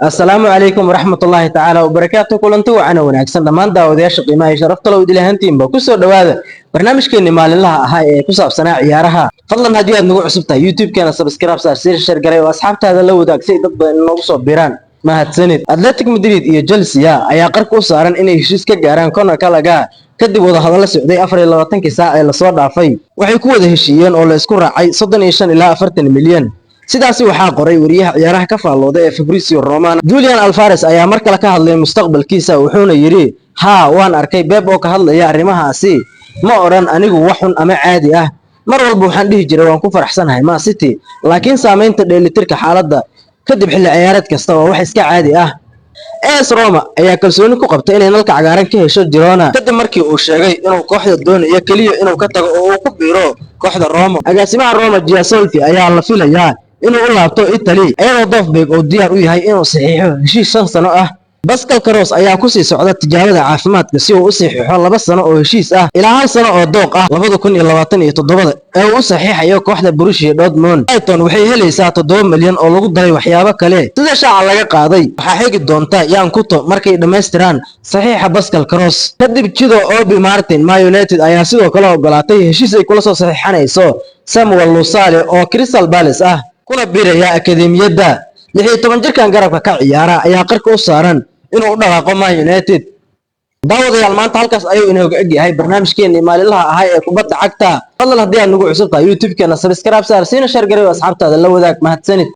Asalaamu calaykum waraxmatullaahi tacaala wabarakaatu. Kulanti wacan oo wanaagsan dhammaan daawadayaasha qiimaha iyo sharafta low idilahantiinba, kusoo dhowaada barnaamijkeenni maalinlaha ahaa ee ku saabsanaa ciyaaraha. Fadlan, haddii aad nagu cusub tahay, YouTube-keena subscribe saar, sii share garay oo asxaabtaada la wadaag si ay dad badan inoogu soo biiraan. Mahadsanid. Athletic Madrid iyo Chelsea ayaa qarka u saaran inay heshiis ka gaaraan Conor Gallagher kadib wadahadallo socday 24-kii saac ee lasoo dhaafay. Waxay ku wada heshiiyeen oo la isku raacay 35 ilaa 40 milyan. Sidaasi waxaa qoray wariyaha ciyaaraha ka faallooda ee Fabrizio Romano. Julian Alvarez ayaa mar kale ka hadlay mustaqbalkiisa, wuxuuna yidhi: "Haa, waan arkay Pep oo ka hadlaya arrimahaasi. Ma odhan anigu wax xun ama caadi ah. Mar walba waxaan dhihi jiray waan ku faraxsanahay Man City, laakiin saamaynta dheelitirka xaaladda kadib xilli ciyaareed kasta waa wax iska caadi ah." AS Roma ayaa kalsooni ku qabtay inay nalka cagaaran ka hesho Girona kadib markii uu sheegay inuu kooxda doonayo keliya inuu ka tago oo uu ku biiro kooxda Roma. Agaasimaha Roma Giasolfi ayaa la filayaa inuu u laabto Italy, iyadoo Dovbyk uu diyaar u yahay inuu saxiixo heshiis 5 sano ah. Pascal Gross ayaa kusii socda tijaabada caafimaadka si uu u saxiixo 2 sano oo heshiis ah ilaa hal sano oo dooq ah 2027-da ee uu u saxiixayo kooxda Borussia Dortmund. Brighton waxay helaysaa 7 milyan oo lagu daray waxyaabo kale. Sida shaaca laga qaaday, waxaa xigi doonta Yan Couto markay dhammaystiraan saxiixa Pascal Gross. Kadib Chido Obi Martin, Man United ayaa sidoo kale ogolaatay heshiis ay kula soo saxiixanayso Samuel Lusale oo Crystal Palace ah, kuna biiraya akademiyadda. 16 jirkan garabka ka ciyaara ayaa qarka u saaran inuu u dhaqaaqo Man United. Daawadayaal, maanta halkaas ayuu inooga eg yahay barnaamijkeenii maalinlaha ahaa ee kubadda cagta. Fadlan, haddii aad nagu cusub tahay, YouTube-keena subscribe saar, siina share garay oo asxaabtaada la wadaag. Mahadsanid.